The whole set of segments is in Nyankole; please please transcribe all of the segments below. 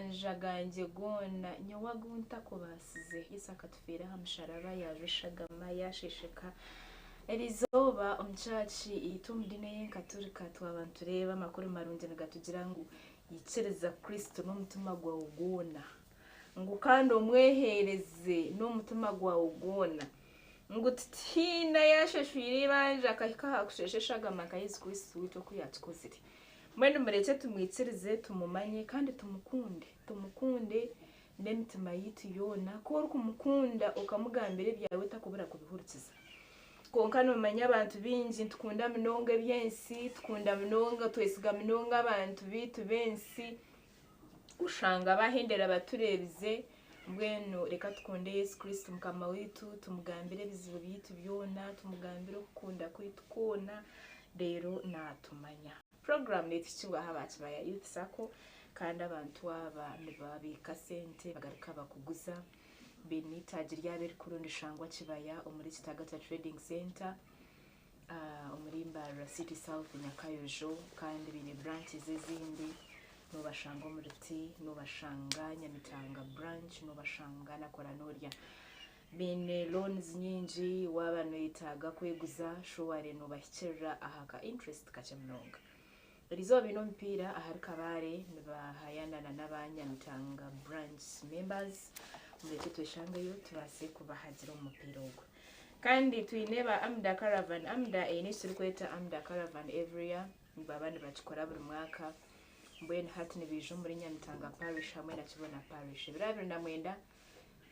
Amabanja gangye goona nyowe agu ntakubaasize. Yesu akatufeera aha musharaba yaajwa eshagama yaashesheka. Erizooba omu church itwe omu diini ey'enkaturika twaba nitureeba amakuru marungi nigatugira ngu ikiriza Kristo n'omutima gwawe gwona ngu kandi omweheereze n'omutima gwawe gwona ngu titihaine ayaasheshwire eibanja akahika aha kusheesha eshagama nka Yesu Kristo waitu oku yaakikozire. Mbwenu murekye tumwikirize, tumumanye kandi tumukunde. Tumukunde n'emitima yaitu yoona. Ku orikumukunda okamugambira ebyawe takubura kubihurikiza. Kwonka noomanya abantu baingi nitukunda munonga eby'ensi, tukunda munonga, twesiga munonga abantu baitu b'ensi, oshanga baahendera batureebize. Mbwenu reka tukunde Yesu Kristo Mukama waitu, tumugambire ebizibu byaitu byona, tumugambire okukunda kwaitu kwona, reero naatumanya. Puroguraamu neetuhikibwaho aba Kibaya Youth Sacco kandi abantu aba nibabiika sente bagaruka bakuguza. Baine eitaagi ryabo erikuru nirishangwa Kibaya omuri Kitagata Trading Centre omuri Mbarara City South Nyakayojo kandi baine branches ezindi noobashanga omuri Ti, noobashanga Nyamitanga branch, noobashanga na Koranorya. Baine loans nyingi waaba noyetaaga kweguza shuware nobahikirira aha ka interest kakye munonga. Erizooba baine omupiira ahari Kabale nibahayana na naba Nyamitanga branch members murekye tweshangeyo tubaase kubahagira omu mupiira ogwo. Kandi twine ba Amda Caravan, Amda eine eki turikweta Amda Caravan every year nibaba nibakikora buri mwaka mbwenu hati nibaija omuri Nyamitanga parish hamwe na Kibona parish ebiro 29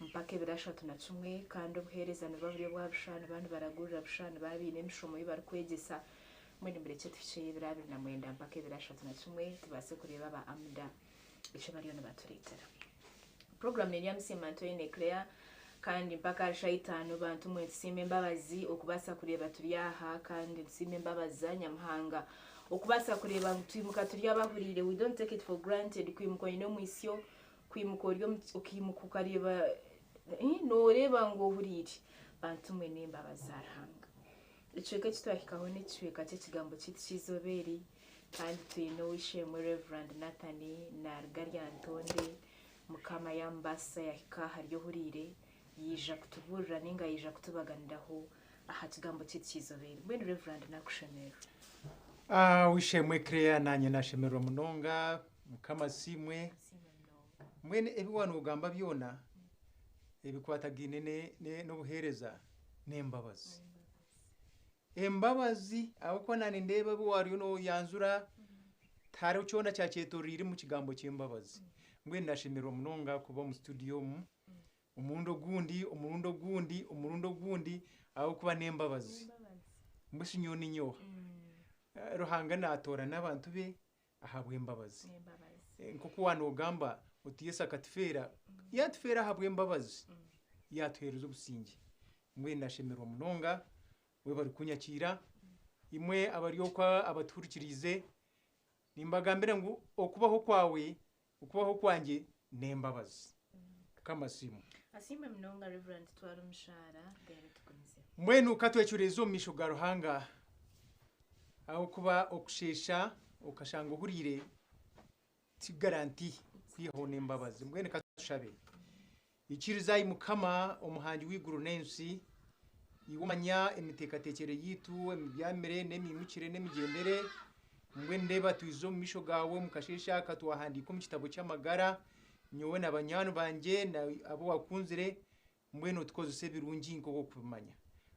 mpaka ebiro 31, kandi obuheereza nibuba buri obwa busha, nibaba nibaragurira busha, nibaba baine emishomo ei barikwegyesa. Mbwenu murekye tuhikyeyo ebiro 29 mpaka ebiro 31 tubaase kureeba aba AMDA eki bariyo nibatureetera. Puroguraamu n'eri aha Musiima Ntoine Claire, kandi mpaka ahari shaaha itaano bantu mwe nitusiima embabazi okubaasa kureeba turi aha kandi nitusiima embabazi za Nyamuhanga okubaasa kureeba ngu twimuka turi abahuriire. We don't take it for granted kwimuka oine omwitsyo Kwimuka ori omu okaimuka okareeba nooreeba ngu ohuriire. Bantu mwe n'embabazi za Ruhanga. Ekicweka eki twahikaho n'ekicweka ky'ekigambo kyaitu ky'eizooba eri kandi twine ow'eishe-emwe Rev. Nathan naaruga Lyantonde. Mukama yaamubaasisa yaahika ahari ohuriire yaija kutubuurira nainga yaija kutubaganiraho aha kigambo kyaitu ky'eizooba eri. Mbwenu Rev. Naakushemererwa. Ow'eishe-emwe Claire naanye naashemererwa munonga. Mukama asiimwe. Mbwenu ebi waanogamba byona ebikwatagaine n'obuheereza n'embabazi. Embabazi ahabw'okuba naanye nindeeba ebi waariyo nooyanjura tihariho kyona kyakyetoreire omu kigambo ky'embabazi. Mbwenu naashemererwa munonga kuba omu studio omu, omurundi ogundi, omurundi ogundi, omurundi ogundi ahabw'okuba n'embabazi. Mbwenu shi nyowe ninyoha? Ruhanga naatoorana abantu be ahabw'embabazi. Nk'oku waanogamba oti Yesu akatufeera, yaatufeera ahabw'embabazi, yaatuheereza obusingye. Mbwenu nashemererwa munonga webare kunyakiira. Imwe abari okwo abatuhurikiriize, nimbagambira ngu okubaho kwawe, okubaho kwangye n'embabazi. Mukama asiimwe. Asiimwe munonga Rev. Twara omushaara reero tugumizeho. Mbwenu ka twecureeze omu maisho ga Ruhanga, ahabw'okuba okusheesha okashanga ohuriire ti garanti kwihaho n'embabazi. Mbwenu ka tushabe. Ikiriza ai Mukama omuhangi w'eiguru n'ensi, iwe omanya emiteekateekyere yaitu, emibyamire n'emiimukire n'emigyendere, mbwenu reeba twija omu maisho gaawe omu kasheeshe aka twahandiika omu kitabo ky'amagara, Nyowe na banywani bangye na abu wakunzire, mbwenu otukozese ebirungi nk'oku orikubimanya.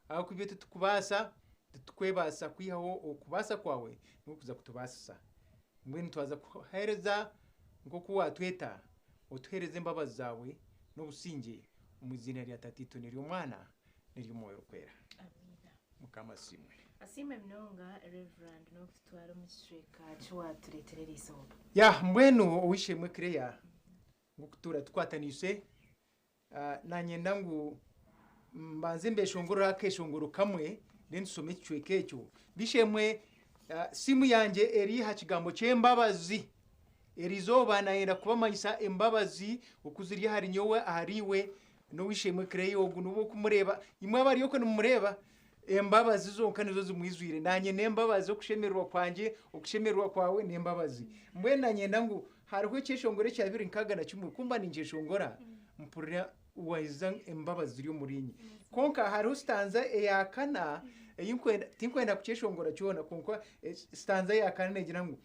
Ahabw'okuba itwe titukubaasa, titukwebaasa kwihaho okubaasa kwawe nikwo kuza kutubaasisa. Mbwenu twaza kukuheereza nk'oku waatweta, otuheereze embabazi zaawe n'obusingye, omu iziina rya Tataitwe n'ery'Omwana n'ery'Omwoyo Orikwera. Amiina. Mukama asiimwe. Asiimwe munonga Rev. N'okututwara omu kicweka ki waatureetera eri izooba. Yah mbwenu ow'eishe-emwe Claire ngu kutuura tukwataniise, nanyenda ngu mbanze mbeshongorere akeshongoro kamwe then tushome ekicweka ekyo. B'eishe-emwe simu yangye eri aha kigambo ky'embabazi. Eri izooba nayenda kubamanyisa embabazi oku ziri ahari nyowe, ahari iwe n'ow'eishe-emwe Claire ogu n'obu okumureeba, imwe abari okwo nimumureeba, Embabazi zonka nizo zimwijwire. Naanye n'embabazi, okushemererwa kwangye, okushemererwa kwawe n'embabazi. Mbwenu nanyenda ngu Hariho ekyeshongoro ekya 261, ku mba ninkyeshongora, mpurira waiza embabazi ziri omuriinye. Kwonka hariho sitanza eya kana ei nkwenda, tinkwenda kukyeshongora kyona, kwonka sitanza eya kana neegira ngu,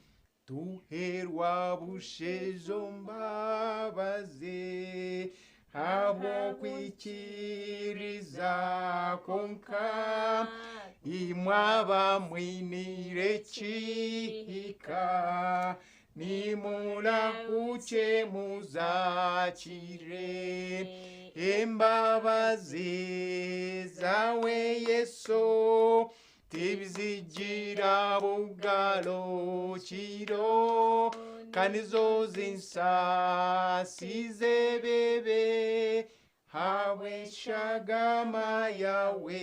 Tuheerwa busha ezo mbabazi ahabw'okwikiriza kwonka, imwe abamwiniire ekihika, nimurahukye muzakiire embabazi zawe Yesu. Tibizigira bugarukiro, Ka nizo zinsaasize ebibi, Habw'eshagama yaawe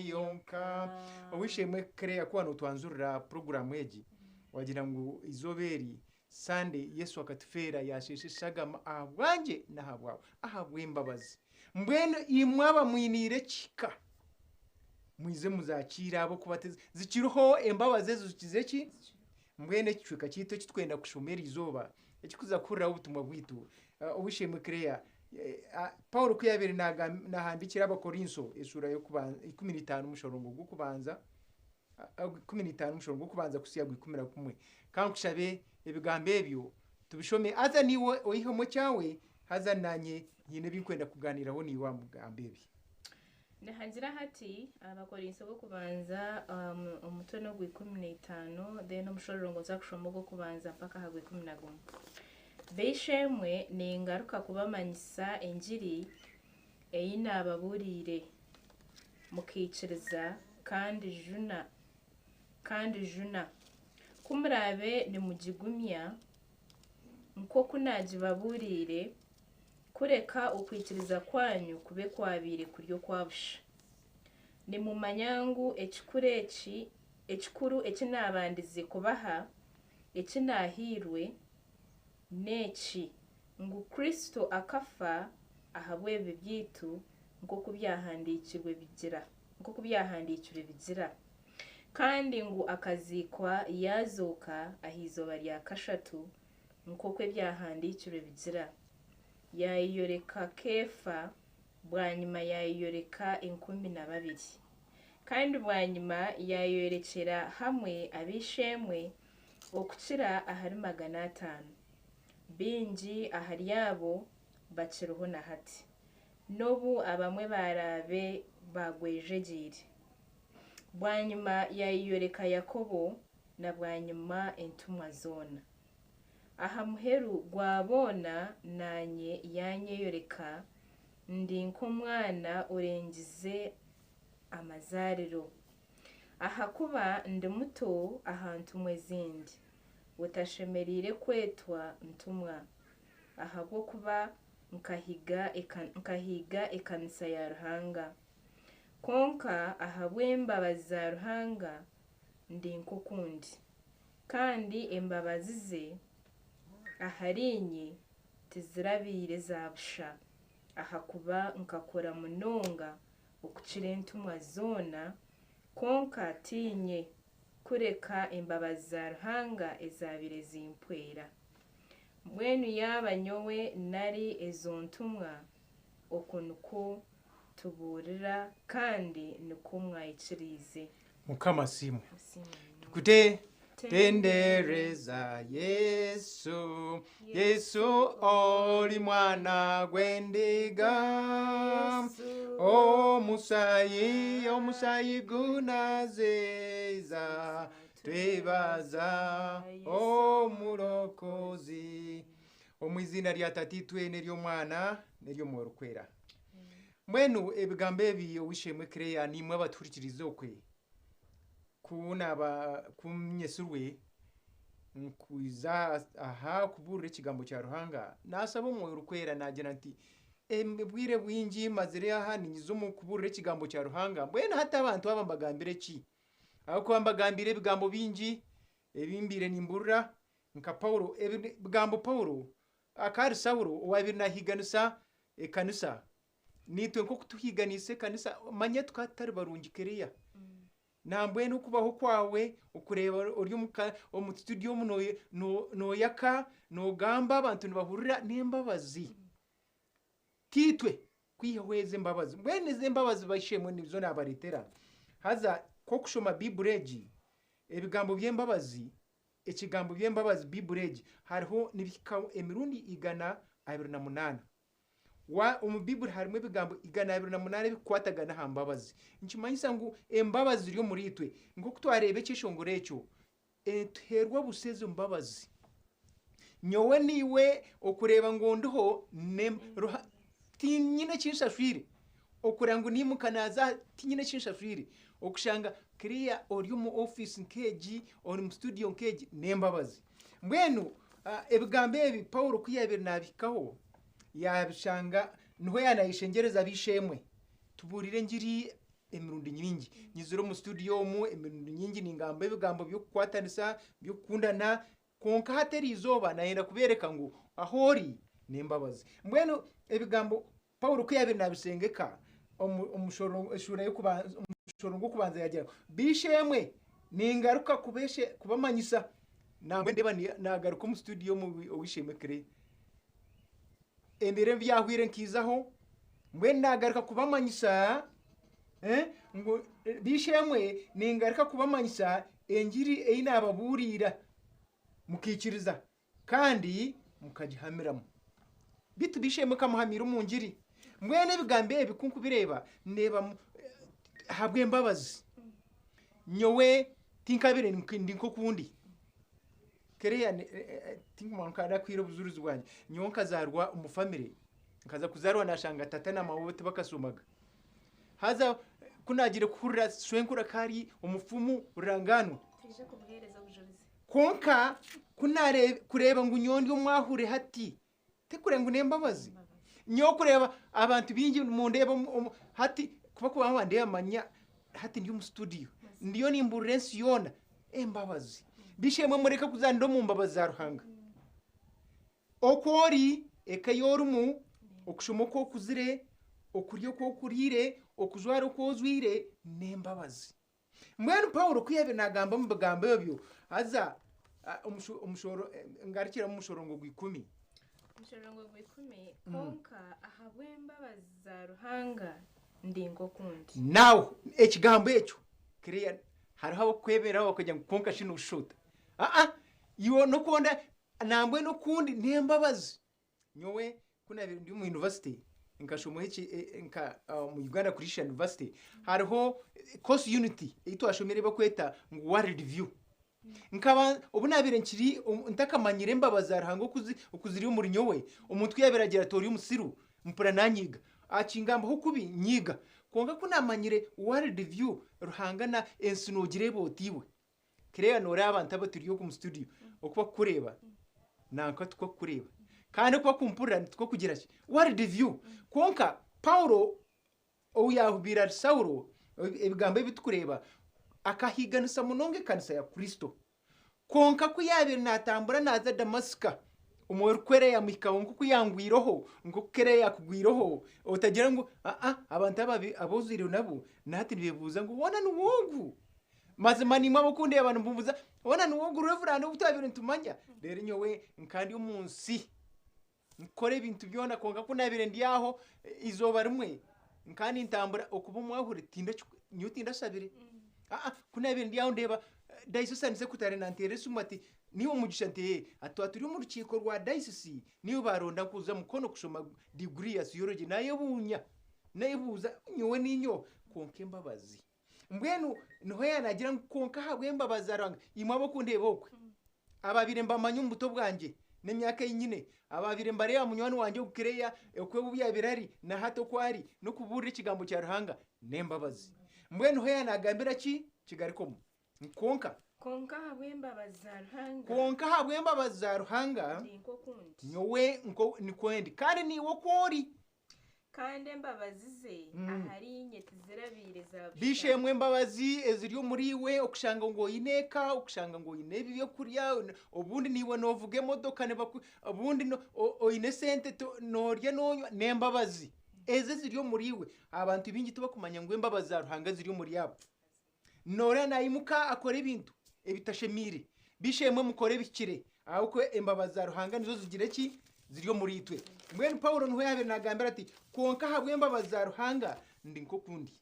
yonka. Ow'eishe-emwe Claire, ku waanotwanjurira puroguraamu egi, waagira ngu eizooba eri, Sunday, Yesu akatufeera yaasheesha eshagama ahabwangye n'ahabwawe, ahabw'embabazi. Mbwenu imwe abamwiniire ekihika, Mwije muzakiire ahabw'okuba zikiriho embabazi ezo zikize ki? Mbwenu ekicweka kyaitu eki turikwenda kushoma eri izooba, ekirikuza kuhuriraho obutumwa bwaitu, ow'eishe-emwe Claire, Paulo ku yaabaire naahandiikira Abakorinso eshuura y'okubanza, 15 omushorongo gw'okubanza, 15 omushorongo gw'okubanza kuhitsya aha gwa11, ka nkushabe ebigambo ebyo tubishome, haza naiwe oihemu ekyawe, haza naanye haine ebi ndikwenda kugaaniiraho naiwe aha bigambo ebi. Nihagira hati, Abakorinso b'okubanza omutwe n'ogw'ikumi n'eitaano, then omushororongo nza kushoma ogw'okubanza mpaka aha gw'ikumi na gumwe. B'eishe-emwe, ningaruka kubamanyisa engiri ei naababuuriire, mukaikiriza, kandi juna, kandi juna, ku muraabe nimugigumya nk'oku naagibabuuriire, Kureka okwikiriza kwanyu kube kwabaire kuri okwa busha. Nimumanya ngu ekikuru eki, ekikuru eki naabandize kubaha, eki naahairwe, n'eki, ngu Kristo akafa ahabw'ebibi byaitu nk'oku Byahandiikirwe bigira, nk'oku Byahandiikirwe bigira, kandi ngu akaziikwa yaazooka aha izooba rya kashatu nk'oku Ebyahandiikirwe bigira. Yaayeyoreka Keefa, bwanyima yaayeyoreka enkumi na babiri. Kandi bwanyima yaayeyorekyera hamwe ab'eishe-emwe okukira ahari 500. Baingi ahari abo bakiriho na hati, n'obu abamwe baraabe baagwejegyeire. Bwanyima yaayeyoreka Yakobo, na bwanyima entumwa zoona. Aha muheru gwa boona naanye yaanyeyoreka ndi nk'omwana orengize amazaariro. Ahakuba ndi muto aha ntumwa ezindi, otashemereire kwetwa ntumwa, ahabw'okuba nkahiga ekanisa ya Ruhanga. Kwonka ahabw'embabazi za Ruhanga ndi nk'oku ndi. Kandi embabazi ze ahariinye tizirabaire za busha, ahakuba nkakora munonga okukira entumwa zoona, kwonka tiinye, kureka embabazi za Ruhanga ezaabaire zimpwera. Mbwenu yaaba nyowe nari ezo ntumwa, okwo nikwo tubuurira kandi nikwo mwaikiriize. Mukama asiimwe. Tukute tendereza Yesu, Yesu oli mwana gw'endiga. Omusayi, omusayi gunazeza, twebaza omurokozi. Omu iziina rya Tataitwe n'ery'Omwana n'ery'Omwoyo Orikwera. Mbwenu ebigambo ebi ow'eishe-emwe Claire naimwe abatuhurikiriize okwe, ku naaba ku nyetsirwe nkwija aha kubuurira ekigambo kya Ruhanga, naashaba Omwoyo Orikwera naagira nti, Obwire bwingi mmazire aha niinyija omu kubuurira ekigambo kya Ruhanga, mbwenu hati abantu aba mbagambire ki? Ahabw'okuba mbagambiire ebigambo bingi ebi mbaire nimbuurira nka Paulo, ebigambo Paulo Akaba ari Saulo owaabaire naahiiganisa ekanisa. Naitwe nk'oku tuhiiganiise ekanisa, manya tukaba tutari barungi Kereya. Nambwenu okubaho kwawe, okureeba ori omu studio omu nooyaka, noogamba abantu nibahurira, n'embabazi. Tiitwe kwihaho ezi embabazi. Mbwenu ezi embabazi baishemwe nizo naabareetera. Haza ku okushoma Baiburi egi, ebigambo by'embabazi, ekigambo by'embabazi Baiburi egi hariho nibihika emirundi 128. Omu Baiburi harimu ebigambo 128 ebikukwatagana aha mbabazi. Nikimanyisa ngu embabazi ziri omuri itwe. Nk'oku twareeba ekyeshongoro ekyo, tuheerwa busha ezo mbabazi. Nyowe naiwe okureeba ngu ndiho, tinyine eki nshashwire. Okureeba ngu naimuka naaza aha, tinyine eki nshashwire. Okushanga kiriya ori omu ofiisi nk'egi, ori omu studio nk'egi, n'embabazi. Mbwenu ebigambo ebi Paulo ku yaabaire naabihikaho, yaabishanga niho yaanayeshengyereza ab'eishe-emwe, tubuurire engiri emirundi nyingi. Nyizire omu studio omu emirundi nyingi ningamba ebigambo by'okukwatanisa, by'okukundana, kwonka hati eri izooba naayenda kubeereka ngu ahu ori n'embabazi. Mbwenu ebigambo Paulo ku yaabaire naabishengeka omu eshuura y'okubanza omushoro gw'okubanza yaagira ngu, B'eishe-emwe, ningaruka kubamanyisa. Nambwenu ndeeba naagaruka omu studio omu ow'eishe-emwe Clay. Ebiro ebyahweire nkaizaho, mbwenu naagaruka kubamanyisa ngu b'eishe-emwe ningaruka kubamanyisa engiri ei naababuuriira mukaikiriza kandi mukagihamiramu. Beitu b'eishe-emwe kamuhamiire omu ngiri. Mbwenu ebigambo ebi ku nkubireeba, ndeeba ahabw'embabazi. Nyowe tinkabaire ndi nk'oku ndi. Kereya tinkumanya nka nakuhaire obujurizi bwangye. Nyowe nkazaarwa omu famire, nkaza kuzaarwa nashanga tata na maawe bo tibakashomaga. Haza ku naagiire kuhurira shwenkuru akaba ari omufumu rurangaanwa. Twije kumuheereza obujurizi. Kwonka ku kureeba ngu nyowe ndi omwahure hati, tikureba ngu n'embabazi? Nyowe kureeba abantu baingi nimundeeba hati ku barikuba nibandeeba manya hati ndi omu studio, ndiyo nimbuurira ensi yoona embabazi. B'eishe-emwe mureke kuzaanira omu mbabazi za Ruhanga. Oku ori, eka ei orimu, okushoma oku okuzire, okurya oku okuriire, okujwara oku ojwaire, n'embabazi. Mbwenu Paulo ku yaabaire naagamba omu bigambo ebyo, haza ngarukire omu mushorongo gw'ikumi. Omushorongo gw'ikumi, Kwonka ahabw'embabazi za Ruhanga ndi nk'oku ndi. Now ekigambo ekyo clear, hariho abakukwemereraho bakagira ngu kwonka shi nooshusha ota? Aa, iwe n'okwonda nambwenu okundi n'embabazi. Nyowe ku naabaire ndi omu yunivasite nkashomaho eki nka omu Uganda Christian University hariho course unit ei twashomire ei barikweta ngu world view. Nkaba obu naabaire nkiri ntakamanyire embabazi za Ruhanga oku ziri omuri nyowe, omuntu ku yaabaire agira ati ori omusiru, mpurira naanyiiga. Akingambaho kubi, nyiiga. Kwonka ku naamanyire world view, Ruhanga na ensi noogireeba ota iwe? Claire noreeba abantu aba turi oku omu studio oku bakukureeba nanka tikwo bakukureeba kandi oku bakumpurira tikwo kugira ki world view kwonka Paulo ou yabaire ari Saulo ebigambo ebi tukureeba akahiiganisa munonga ekanisa ya Kristo kwonka ku yabaire natambura naza Damasika Omwoyo Orikwera yamuhikaho nk'oku yangwireho nk'oku Claire yakugwireho otagira ngu aa abantu aba abu ozairwe nabo nahati nibebuuza ngu hoona niwe ogu? Mazima naimwe ab'okundeeba nimumbuuza, hoona niwe ogu Reverand ou twabaire nitumanya? Reero nyowe nka ndi omu nsi, nkora ebintu byona kwonka ku naabaire ndi aho eizooba rimwe nka nintambura okuba omwahuri nyowe tindashabire. Aa ku naabaire ndi aho ndeeba diocesan secretary nanteerera esimu ati, niiwe Omugisha? Nti ee. Ati twaba turi omu rukiiko rwa diocese niiwe baaronda kuza Mukono kushoma degree ya theology. Naayebuunya, naayebuuza nyowe niinye oha? Kwonka embabazi. Mbwenu niho yaanaagira ngu kwonka ahabw'embabazi za Ruhanga, imwe ab'okundeeba okwe, abaabaire mbamanya omu buto bwangye n'emyaka ei nyine, abaabaire mbareeba munywani wangye ogu Claire oku obu yaabaire ari na hati oku ari, n'okubuurira ekigambo kya Ruhanga n'embabazi. Mbwenu niho yaanaagambira ki? Kigaruke omu. Kwonka. Kwonka ahabw'embabazi za Ruhanga. Kwonka ahabw'embabazi za Ruhanga. Ndi nk'oku ndi. Nyowe nikwo ndi. Kandi naiwe oku ori. Kandi embabazi ze ahariinye tizirabaire za busha. B'eishe-emwe embabazi eziri omuriiwe, okushanga ngu oine eka, okushanga ngu oine eby'okurya, obundi naiwe noovuga emotoka obundi oine esente noorya noonywa, n'embabazi ezo eziri omuriiwe. Abantu baingi tibakumanya ngu embabazi za Ruhanga ziri omuri abo. Noreeba nayimuka akora ebintu ebitashemeire. B'eishe-emwe mukore ebihikire ahabw'okuba embabazi za Ruhanga nizo zigira ki? Ziri omuriitwe. Mbwenu Paulo niho yaabaire naagambira ati, Kwonka ahabw'embabazi za Ruhanga ndi nk'oku ndi.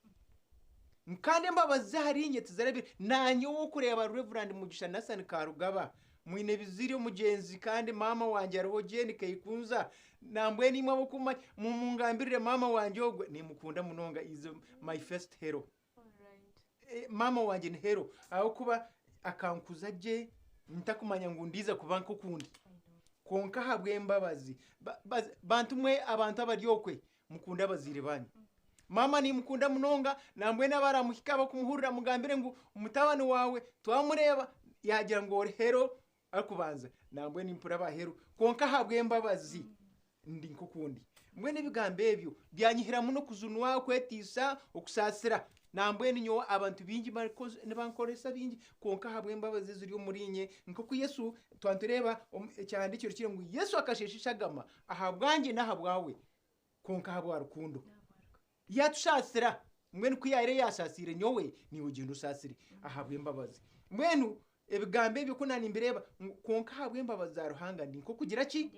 Kandi embabazi ze ahariinye tizirabire. Naanye ow'okureeba Rev. Mugisha Nathan Karugaba, mwine biziri omugyenzi kandi maama wangye ariho Jane Kaikunza, nambwenu imwe ab'okummanya mumungambirire maama wangye ogwe nimukunda munonga, is my first hero. Maama wangye ni hero ahabw'okuba akankuza gye ntakumanya ngu ndiiza kuba nk'oku ndi. Kwonka ahabw'embabazi, bantu mwe abantu abari okwe mukunde abazaire banyu. Maama nimukunda munonga nambwenu abaramuhika abakumuhurira mugambire ngu mutabani waawe twamureeba yaagira ngu ori hero arikubanza nambwenu nimpurira aba hero kwonka ahabw'embabazi ndi nk'oku ndi. Mbwenu ebigambo ebyo byanyihiramu n'okujunwa, okwetiisa, okusaasira. Nambwenu nyowe abantu baingi nibankoresa bingi kwonka ahabw'embabazi eziri omuriinye nk'oku Yesu twaba nitureeba ekyahandiikirwe kiri ngu Yesu akasheesha eshagama ahabwangye n'ahabwawe kwonka ahabwa rukundo. Yaatusaasira, mbwenu ku yaabaire yaasaasiire nyowe, naiwe gyenda osaasire ahabw'embabazi. Mbwenu ebigambo ebyo ku naanimbireeba ngu kwonka ahabw'embabazi za Ruhanga ndi nk'okugira ki?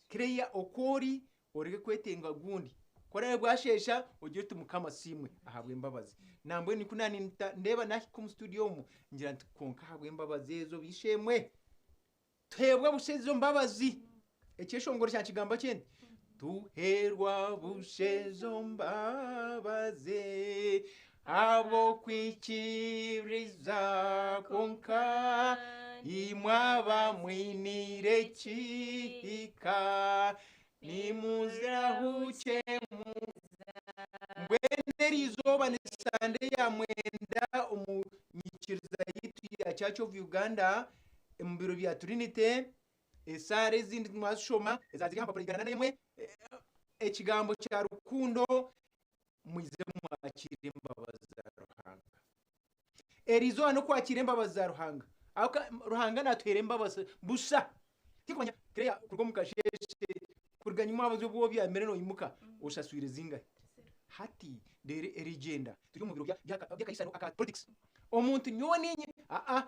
Kireya oku ori oreke kwetenga gundi. Ku oraabe bwasheesha ogire oti Mukama asiimwe ahabw'embabazi. Nambwenu ku naanindeeba naahika omu studio omu, ngira nti kwonka ahabw'embabazi ezo b'eishe-emwe. Tuheebwa busha ezo mbabazi. Ekyeshongoro kya kigamba kyenti tuheerwa busha ezo mbabazi ahabw'okwikiriza kwonka imwe abamwiniire ekihika nimuzirahukye mbwenu eri izooba ni Sande ya mwenda omu nyikiriza yaitu ya Church of Uganda omu biro bya Trinity esaara ezindi mwazishoma ezaziri aha mpapura 101 ekigambo kya rukundo mwize mwakire embabazi za Ruhanga. Eri izooba n'okwakira embabazi za Ruhanga. Ahabw'okuba Ruhanga naatuheera embabazi busha. Tinkumanya Claire kuruga omu kasheeshe kuruga nyimwabazi obu obyamire noimuka oshaswire zingahi? Hati reero erigyenda turi omu biro by'akahisano aka politics. Omuntu nyowe niinye aa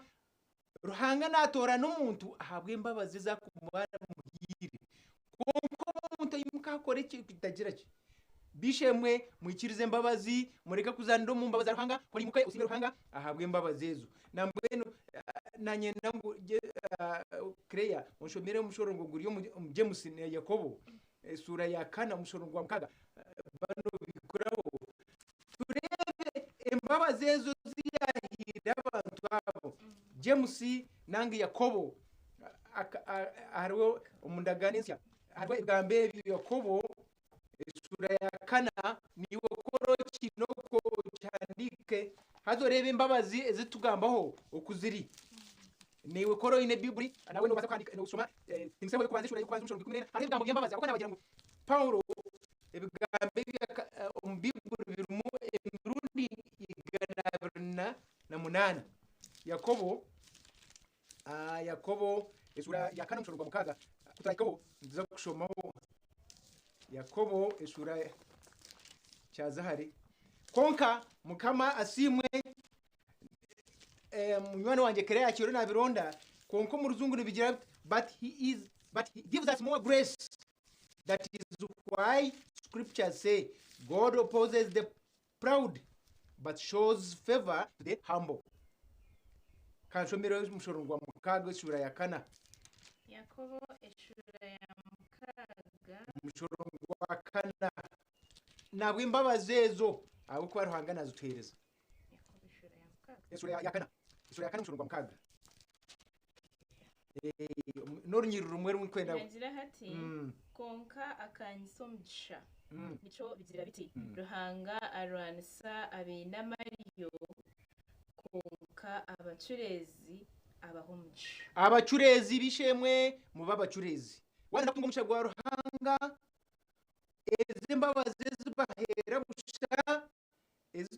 Ruhanga naatoorana omuntu ahabw'embabazi ezi arikumuha aramuhaire. Kwonka omuntu aimuka akora ekitagira ki? B'eishe-emwe mwikirize embabazi, mureke kuzaanira omu mbabazi za Ruhanga, ku oriimuka osiime Ruhanga ahabw'embabazi ezo. Nambwenu naanye nda ngu Claire onshomere omushororongo guri omu James na Yakobo eshuura ya kana omushororongo gwa mukaaga banu bikuraho tureebe embabazi ezo ezi yaahaire abantu abo. James nanga Yakobo hariho omu ndagaano ensya hariho ebigambo ebi Yakobo eshuura ya kana niiwe okora eki n'oku okihandiike haza oreebe embabazi ezi tugambaho oku ziri. Naiwe ku ori oine Baibuli nawe noobaasa kuhandiika nooshoma Timoseo y'okubanza eshuura y'okubanza omushoro gwa 14 hariho ebigambo by'embabazi ahabw'okuba naabagira ngu Paulo ebigambo ebi omu Baibuli birimu emirundi 208. Yakobo Yakobo eshuura ya kana omushoro gwa mukaaga ku turahikeho nituza kushomaho Yakobo eshuura kyaza hare. Kwonka Mukama asiimwe munywani wangye Claire akiriyo nabironda kwonka omu rujungu nibigira biti but he is but he gives us more grace that is why scriptures say God opposes the proud but shows favor to the humble. Kanshomere omushoro gwa mukaaga eshuura ya kana. Yakobo eshuura ya mukaaga. Omushoro gwa kana. Nabw'embabazi ezo ahabw'okuba Ruhanga nazituheereza. Yakobo eshuura ya mukaaga. Eshuura ya kana. Eshuura ya kana omushoro gwa mukaaga. N'orunyiriri rumwe rurikwenda. Naagira hati, Kwonka akanyisa omugisha. Nikyo bigira biti, Ruhanga arwanisa abaine amaryo, kwonka abacureezi abaha omugisha. Abacureezi, b'eishe-emwe, mube abacureezi. Waayenda kutunga omugisha gwa Ruhanga, ezi embabazi ezi baheera busha, ezi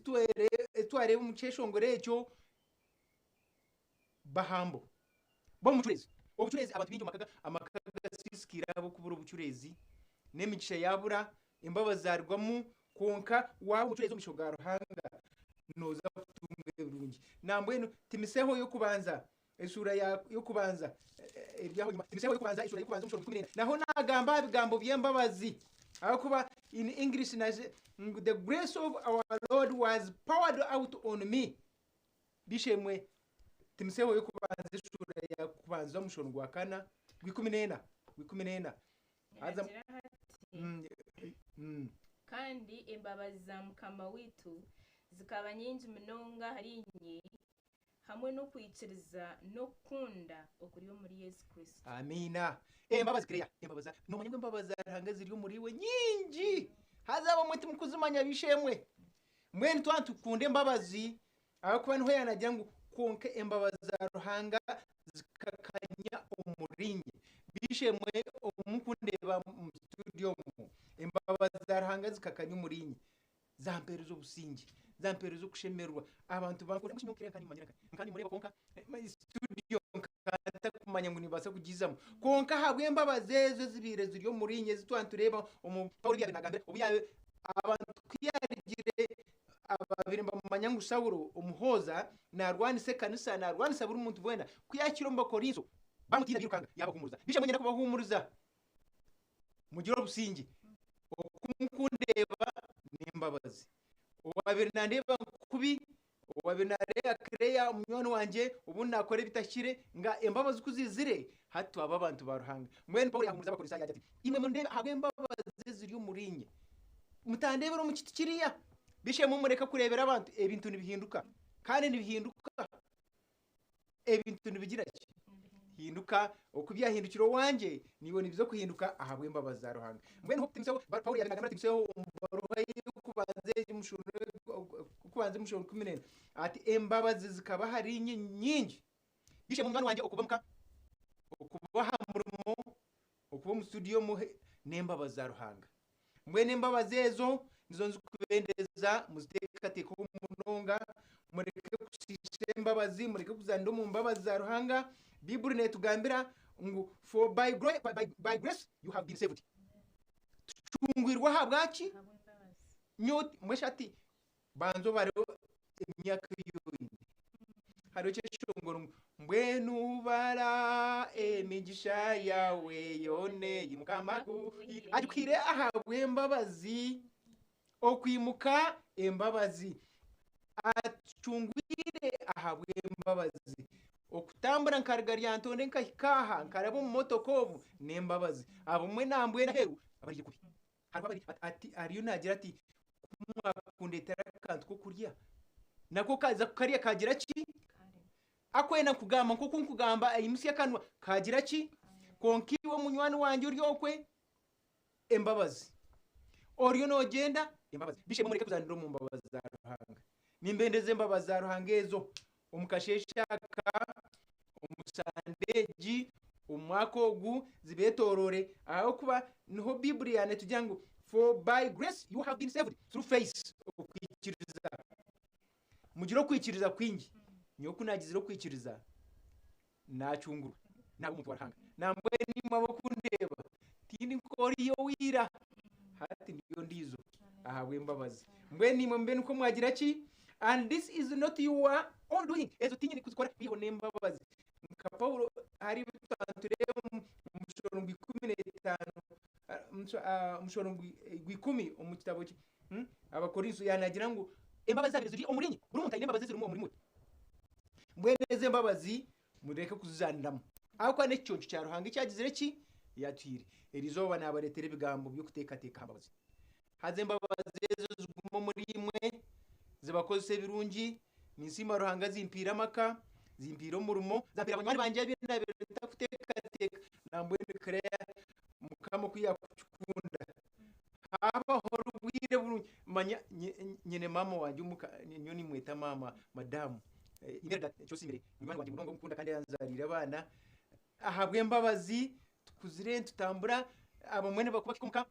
twareeba omu kyeshongoro ekyo, bahambo. Ba omucureezi. Obucureezi abantu baingi omu maka amaka gasiisikaire ahabw'okubura obucureezi, n'emigisha yaabura, embabazi zaarugwamu, kwonka waaba omucureezi omu maisho ga Ruhanga, nooza kutunga. Ebirungi. Nambwenu Timiseho y'okubanza eshuura ya y'okubanza eri aho enyima. Timiseho y'okubanza eshuura y'okubanza omushoro gw'ikumi n'ena. Naho naagamba aha bigambo by'embabazi. Ahabw'okuba in English naje ngu the grace of our Lord was poured out on me. Bishemwe, Timiseho y'okubanza eshuura ya kubanza omushoro gwa kana gw'ikumi n'ena gw'ikumi n'ena. Haza Naagira ati, Kandi embabazi za Mukama waitu zikaba nyingi munonga ahariinye, hamwe n'okwikiriza n'okukunda okuri omuri Yesu Kristo. Amiina. Embabazi Claire, embabazi za nomanya ngu embabazi za Ruhanga ziri omuri iwe nyingi. Haza abamwe timukuzimanya b'eishe-emwe. Mbwenu twaba nitukunda embabazi ahabw'okuba niho yanagira ngu kwonka embabazi za Ruhanga zikakanya omuriinye. B'eishe-emwe omu kundeeba omu studio omu, embabazi za Ruhanga zikakanya omuriinye. Zampeereza obusingye, zampeereza okushemererwa. Abantu bankunda nka nimureeba kwonka studio ntakumanya ngu nimbaasa kugizamu. Kwonka ahabw'embabazi ezo ezibaire ziri omuriinye ezi twaba nitureeba omu Paulo ebi yaabaire naagambira obu yaabaire abantu ku yaarugire ababaire nibamumanya ngu Saulo omuhooza naarwanisa ekanisa, naarwanisa buri muntu weena, ku yaahikire omu Bakorinso baamutiina bairukanga yaabahuumuriza. Beitu niinyenda kubahuumuriza mugire obusingye. Oku mukundeeba n'embabazi. Owaabaire nandeeba kubi, owaabaire naareeba Claire munywani wangye obundi naakora ebitahikire, nga embabazi ku ziizire, hati twaba abantu ba Ruhanga. Mbwenu Paulo yaahuumuriza Abakorinso yaagira ati, Imwe mundeebe ahabw'embabazi eziri omuriinye. Mutandeebera omu kiti kiriya. Bishemwe mureke kureebera abantu, ebintu nibihinduka. Kandi nibihinduka. Ebintu nibigira ki? Hinduka. Oku byahindukire owangye, naiwe nibiza kuhinduka ahabw'embabazi za Ruhanga. Mbwenu nk'oku Timoteyo, Paulo yaabaire naagambira Timoteyo omu baruha ye y'okubanza y'okubanza omu shuura 14, ati, Embabazi zikaba ahariinye nyingi. Bishemwe munywani wangye okuba omuka, okuba aha murimo, okuba omu studio omu, n'embabazi za Ruhanga. Mbwenu embabazi ezo nizo ndikubendeza muziteekateekeho munonga, mureke kushiisha embabazi, mureke kuzaanira omu mbabazi za Ruhanga. Baiburi neetugambira ngu for by, by, by grace you have been saved. Tucungwirwe ahabwaki? Nyowe mbwenu shi hati Banza obare emyaka ei oine. Hariho ekyeshongoro ngu mbwenu bara emigisha yaawe yoona ei Mukama akuhaire. Agikuhaire ahabw'embabazi, okwimuka embabazi. Atucungwire ahabw'embabazi. Okutambura nkaruga Lyantonde nkahika aha, nkaraba omu motoka obu, n'embabazi. Abamwe nambwenu aheeru abariire kubi. Hariho abari ati ariyo naagira ati ku mwakundetera akantu k'okurya nako kaaza kukarya kaagira ki? Akwenda kugamba nk'oku nkugamba aimutsya akanwa kaagira ki? Kwonka iwe munywani wangye ori okwe embabazi. Oriyo noogyenda embabazi. Bishemwe mureke kuzaanira omu mbabazi za Ruhanga. Nimbendeza embabazi za Ruhanga ezo omu kasheeshe aka, omu sande egi, omu mwaka ogu, zibeetooroore, ahabw'okuba niho Baiburi yaaba neetugira ngu, For by grace you have been saved through faith, okwikiriza. Mugire okwikiriza kwingi. Nyowe ku naagizire okwikiriza, naacungurwa, naaba omuntu wa Ruhanga. Nambwenu imwe ab'okundeeba, tindi nk'oriya owa ira, hati ndi ondiijo ahabw'embabazi. Mbwenu imwe mube nikwo mwagira ki? And this is not your own doing. Ezo tiinyine kuzikora kwihaho n'embabazi. Nka Paulo hariho ebi twaba nitureeba omu mushoro gw'ikumi n'etaano, omushoro gw'ikumi omu kitabo kye Abakorinso, yaaba naagira ngu embabazi zaabaire ziri omuriinye. Buri muntu aine embabazi ezirimu omuri we. Mbwenu ezo embabazi mureke kuzizaaniramu ahabw'okuba n'ekiconco kya Ruhanga eki agizire ki? Yaatuhaire. Eri izooba naabareetera ebigambo by'okuteekateeka aha mbabazi. Haza embabazi ezo zigume omuriimwe, zibakozese ebirungi. Ninsiima Ruhanga zimpaire amaka, zimpaire omurimo, zampaire banywani bangye abu naabaire ntarikuteekateeka. Nambwenu Claire, Mukama oku yaakukikunda. Haabaho obwire burungi, manya nyine maama wangye omuka, nyowe nimweta maama, madamu Imelda Kyosiimire, munywani wangye munonga ou nkunda kandi ayanzaariire abaana. Ahabw'embabazi tukuzire nitutambura, abamwe nibakuba omuka,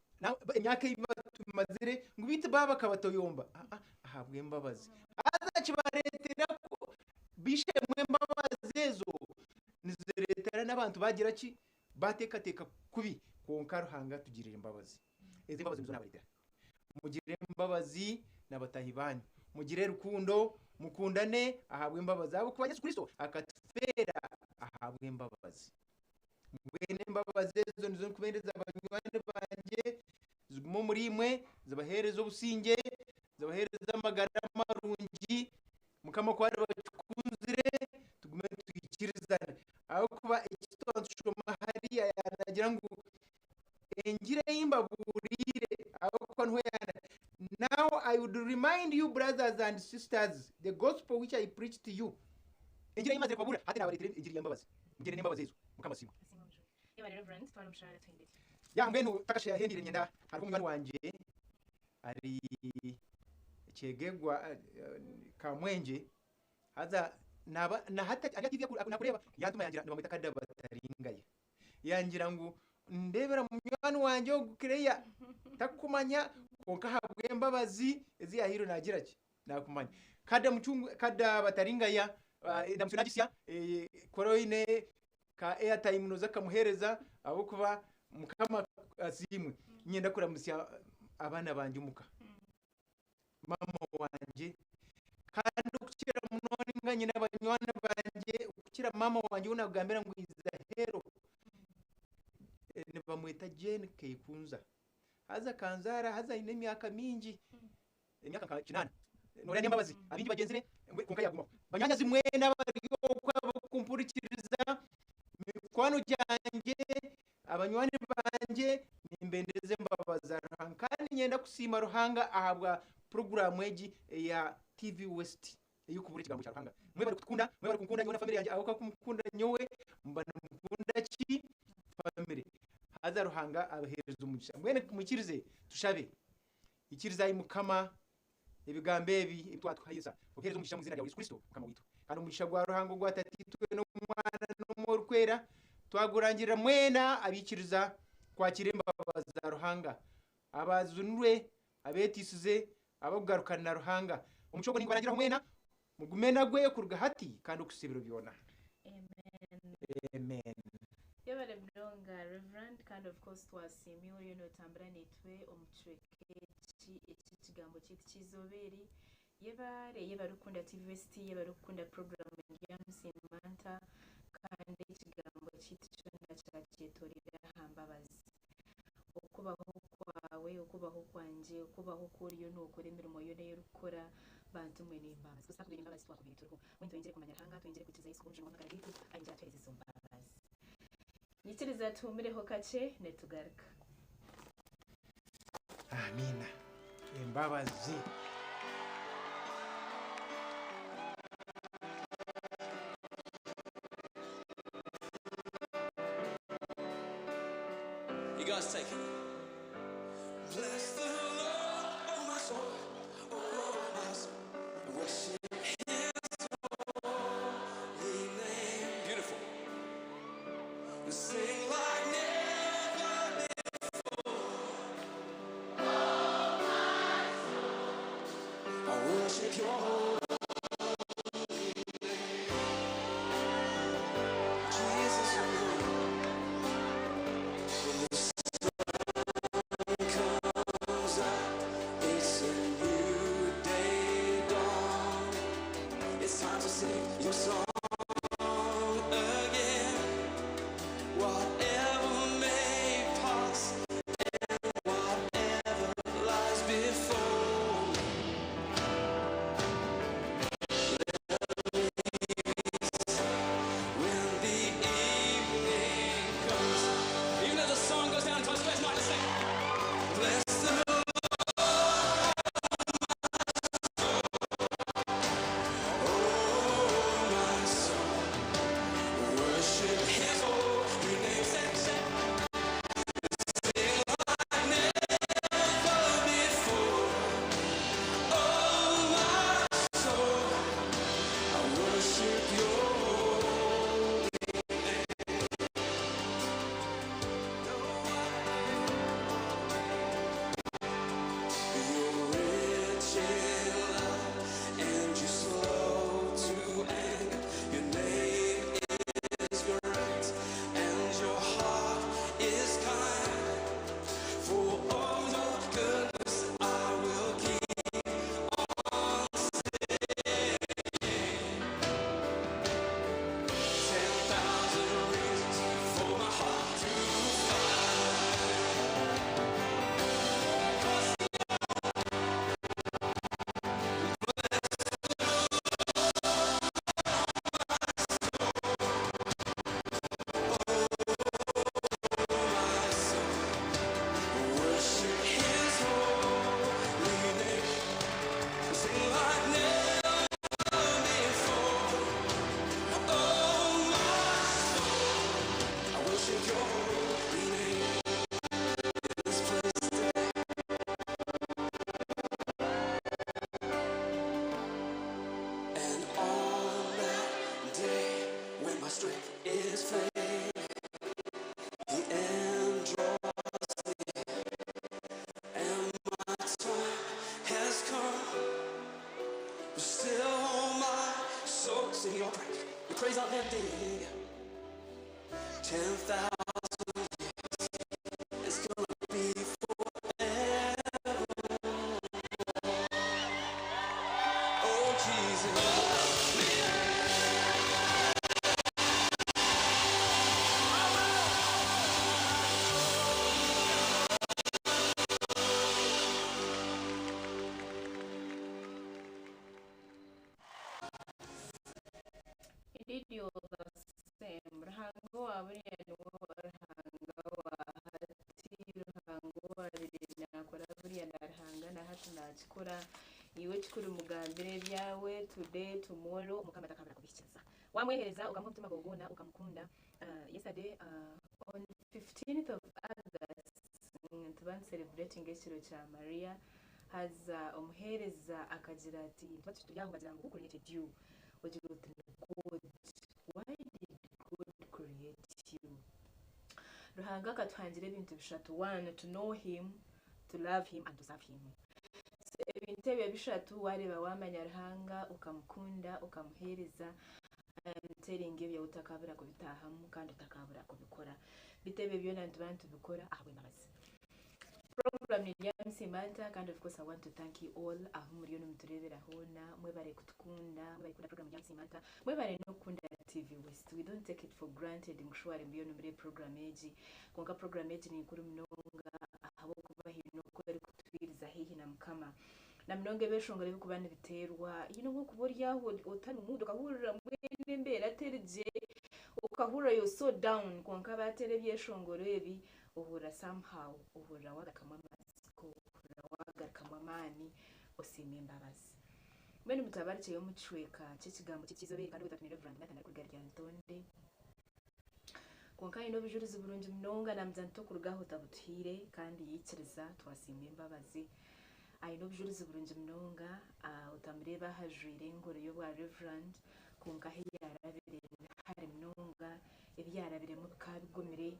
emyaka ei batumazire ngu beitu baaba bakabatoyomba, aa ahabw'embabazi. Haza kibareetera b'eishe-emwe embabazi ezo nizireetera n'abantu baagira ki? Baateekateeka kubi, kwonka Ruhanga atugirira embabazi. Ezo embabazi nizo naabareetera. Mugire embabazi na bataahi baanyu. Mugire rukundo Mukundane ahabw'embabazi, ahabw'okuba Yesu Kristo akatufeera ahabw'embabazi. Mbwenu embabazi ezo nizo ndikubeereza banywani bangye, zigume omuriimwe, zibaheereze obusingye, zibaheereze amagara marungi. Mukama ku ariba akikunzire, tugume twikirizane. Ahabw'okuba eki twaba nitushoma hariya naagira ngu engiri ei mbabuuriire, ahabw'okuba niho yaana. Now I would remind you brothers and sisters the gospel which I preached to you. Engiri ei mazire kubabuurira, hati naabareetera engiri y'embabazi. Mugyende n'embabazi ezo. Mukama asiimwe. Asiimwe Omujuni. Yebare Reverend, twara omushara tuhendere. Ya mbwenu takashahendire nyenda hariho munywani wangye ari Kyegegwa Kamwengye haza naba na hati ari aha TV nakureeba yantuma yangira nibamweta Kadaba Taringaya yangira ngu ndebera munywani wangye ogu Claire takukumanya kwonka ahabw'embabazi ezi yahairwe nagira ki nakumanya Kada mucungu Kadaba Taringaya endamutsyo nagisya kora oine ka airtime noza kukamuhereza ahabw'okuba Mukama asiimwe. Niinyenda kuramutsya abaana bangye omuka, maama wangye kandi okukira munonga nyine banywani bangye okukira maama wangye ou naakugambira ngu is a hero nibamweta Jane Kaikunza. Haza akanzaara haza aine emyaka mingi. Emyaka nka kinaana. Nooreeba n'embabazi abaingi bagyenzire kwonka yaagumaho. Banyaanyazi mwena abari okwo abarikumpurikiriza, mikwano gyangye, abanywani bangye, nimbendeza embabazi za Ruhanga. Kandi niinyenda kusiima Ruhanga ahabwa puroguraamu egi eya TV West ey'okubuurira ekigambo kya Ruhanga. Mwebare kutukunda, mwebare kunkunda nyowe na famire yangye ahabw'okuba ku mukunda nyowe, muba nimukunda ki? Famire. Haza Ruhanga abaheereze omugisha. Mbwenu mwikirize tushabe. Ikiriza, ai Mukama, ebigambo ebi ebi twatuhaisa, obiheereze omugisha omu iziina ryawe Yesu Kristo, Mukama waitu. Kandi omugisha gwa Ruhanga ogwa Tataitwe n'Omwana n'Omwoyo Orikwera, twagurangirira mwena abaikiriza kwakira embabazi za Ruhanga, abazunirwe, abeeteisize, abarikugarukana na Ruhanga. Omugisha ogwo ningubarangiraho mwena, mugume nagwe kuruga hati kandi okuhitsya ebiro byona. Amen. Amen. Yebare munonga Reverend kandi of course twasiima iwe oriyo notambura naitwe omu kicweka eki eky'ekigambo kyaitu ky'eizooba eri. Yebare, yebare kukunda TV West, yebare kukunda program Ndyamusiima Nta kandi ekigambo kyaitu kyona kyakyetoreire aha mbabazi. Okubaho kwawe, okubaho kwangye, okubaho oku oriyo nookora emirimo yoona ei orikukora, bantu mwe n'embabazi. Kusita kugira embabazi twakubaire turiho. Mbwenu tweyongyere kumanya Ruhanga, tweyongyere kwikiriza Yesu kuba Omujuni w'amagara gaitu, ayongyere atuheereze ezo mbabazi. Nyikiriza tuhuumureho kakye, nitugaruka. Amiina. Embabazi. You guys take it. Bless the Lord, oh my soul, oh my soul. Worship His holy name. Beautiful. Sing like never before. The praise on that day. 10,000 years. It's gonna be forever. Oh, Jesus. Indeed, you're the same. Ruhanga wa buriya niwe Ruhanga wa hati, Ruhanga owabire nakora buriya na Ruhanga na hati nakikora. Iwe kikuru mugambire ebyawe today, tomorrow, Mukama takabura kubihikiriza. Wamwehereza ukamuha omutima gwawe gwona ukamukunda. Yesterday, on 15th of August, nituba celebrating ekiro kya Maria. Haza omuheereza akagira ati, tuba turi aho bagira ngu, "Who created you?" Ogira uti, "God." Why did God create you? Ruhanga akatuhangira ebintu bishatu: one, to know him, to love him and to serve him. So, ebintu ebyo bishatu wareeba wamanya Ruhanga, ukamukunda, ukamuheereza, telling ebyo utakabura kubitahamu kandi utakabura kubikora. Bitu ebyo byona nituba nitubikora ahabw'embabazi. Program ni Simanta, kandi of course I want to thank you all aho muriyo nimuturebera hoona. Mwebare kutukunda, mwebare kukunda program ya Simanta, mwebare n'okukunda TV West. We don't take it for granted ngu muriyo nimureba program egi. Konka program egi ni nkuru munonga ahabw'okuba hiine oku erikutwiriza haihi na Mukama, na munonga ebyeshongoro ebikuba nibiteerwa nkokuba ori aho otari mu mood, okahurira mbwenu embeera teri gye, okahurira you're so down, konka bateera ebyeshongoro ebi, ohurira somehow, ohurira wagarukamu amatsiko, ohurira wagarukamu amaani, osiima embabazi. Mbwenu mutabarikyeyo omu kicweka ky'ekigambo ky'ekizobere, kandi ogwo ni Reverend Nathan arikuruga Lyantonde. Konka aine obujurizi burungi munonga, namugira nti okuruga aho tabutuhiire, kandi yaikiriza, twasiima embabazi. Aine obujurizi burungi munonga. Otamureeba ahajwire engoro y'obwa Reverend, konka ahu yarabire hari munonga, ebi yarabiremu bikaba bigumire,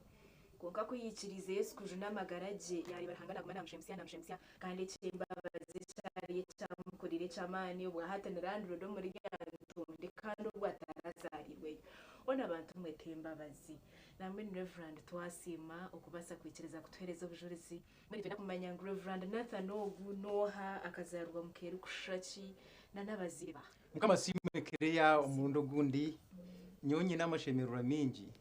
konka ku yikiriize Yesu kujuna amagara gye, yareeba Ruhanga naguma namushemusya, namushemusya, kandi eky'embabazi ekyari ekyamukorire eky'amaani, obwahati ni landlord omuri Lyantonde, kandi obwo atarazarirweyo. Ona abantu mwete embabazi. Namwe Reverend, twasiima okubaasa kwikiriza kutuheereza obujurizi. Mbwenu twenda kumanya ngu Reverend Nathan ogu nooha, akazarwa mukeeri kushusha ki, na n'abaziire ba Mukama asiimwe. Kereya omurundi ogundi, nyowe nyine amashemererwa mingi.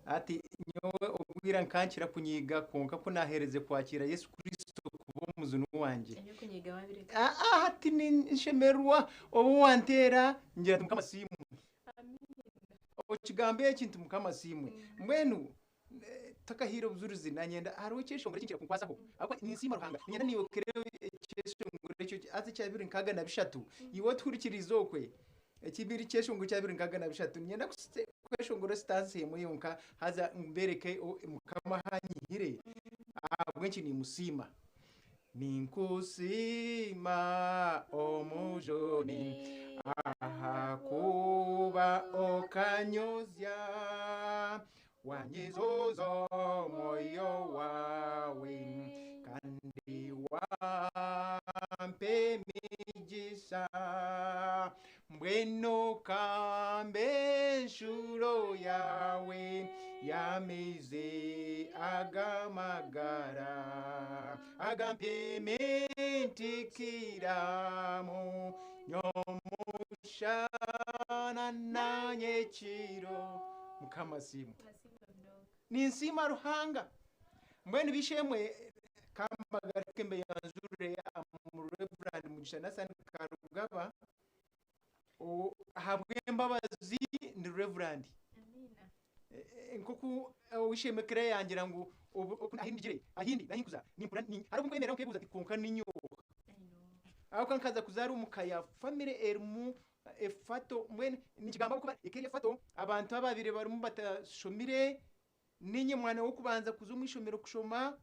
Ati nyowe obwira nkankira kunyiga, konka ku nahereze kwakira Yesu Kristo kuba omuzuni wangye, ebyokunyiga wabireka. Ah, hati nshemererwa. Obu wanteera ngira nti, "Mukama asiimwe." Okigambo eki nti, "Mukama asiimwe." Mbwenu takahiire obujurizi, nanyenda hariho ekyeshongoro ekinkira kunkwasaho, ahabw'okuba ninsiima Ruhanga. Ninyenda niiwe okereho ekyeshongoro ekyo haza ekyabiri nkaaga na bishatu. Iwe otuhurikirize okwe ekibiri kyeshongoro kyabiri nkaaga na bishatu. Ninyenda kweshongora stanza emwe yonka, haza mbereke Mukama ahanyihire, ahabw'enki nimusiima. Ninkusiima Omujuni, ahakuba okanyozya, wanyizuza omwoyo wawe, kandi wampa emigisha. Mbwenu kambe enshuro yawe y'amaizi agamagara, agampimintikiramu nyomushana nanyekiro. Mukama asiimwe. Ninsiima Ruhanga. Mbwenu bishemwe, kambagaruke mbe yanzurire mu Reverend Mugisha Nathan Karugaba. Ahabw'embabazi ni Reverend. Nkoku owishemekere yangira ngu ahindi ahindi nahinkuza nimpura ni hariho nkwemera nkebuza ati konka ninyo aho nkaza kuzara omuka ya family erimu efato. Mbwenu nikigamba kuba ekeri efato, abantu ababire barimu batashomire, ninye mwana wokubanza kuza omu ishomero kushoma.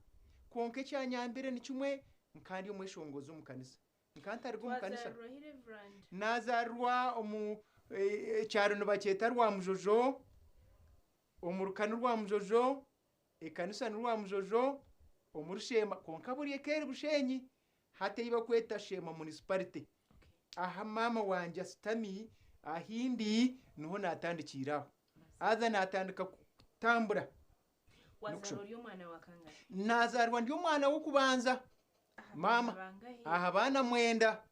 Konka ekyanyambire ni kimwe, nkandi omweshongozi omu kanisa, nkantariga omu kanisa. Twazarwa Reverend? Nazarwa omu ekyaro nibakyeta Rwamujojo, omu rukani Rwamujojo, ekanisa ni Rwamujojo omu Rushema, konka buri ekeri Bushenyi, hati ei bakweta Sheema Municipality, aha maama wangye asitami. Ahi ndi niho naatandikiire aho. Haza naatandika kutambura. Wazaarwa ori omwana wa kangahi? Naazaarwa ndi omwana w'okubanza. Aha Maama, baana bangahi? aha baana mwenda.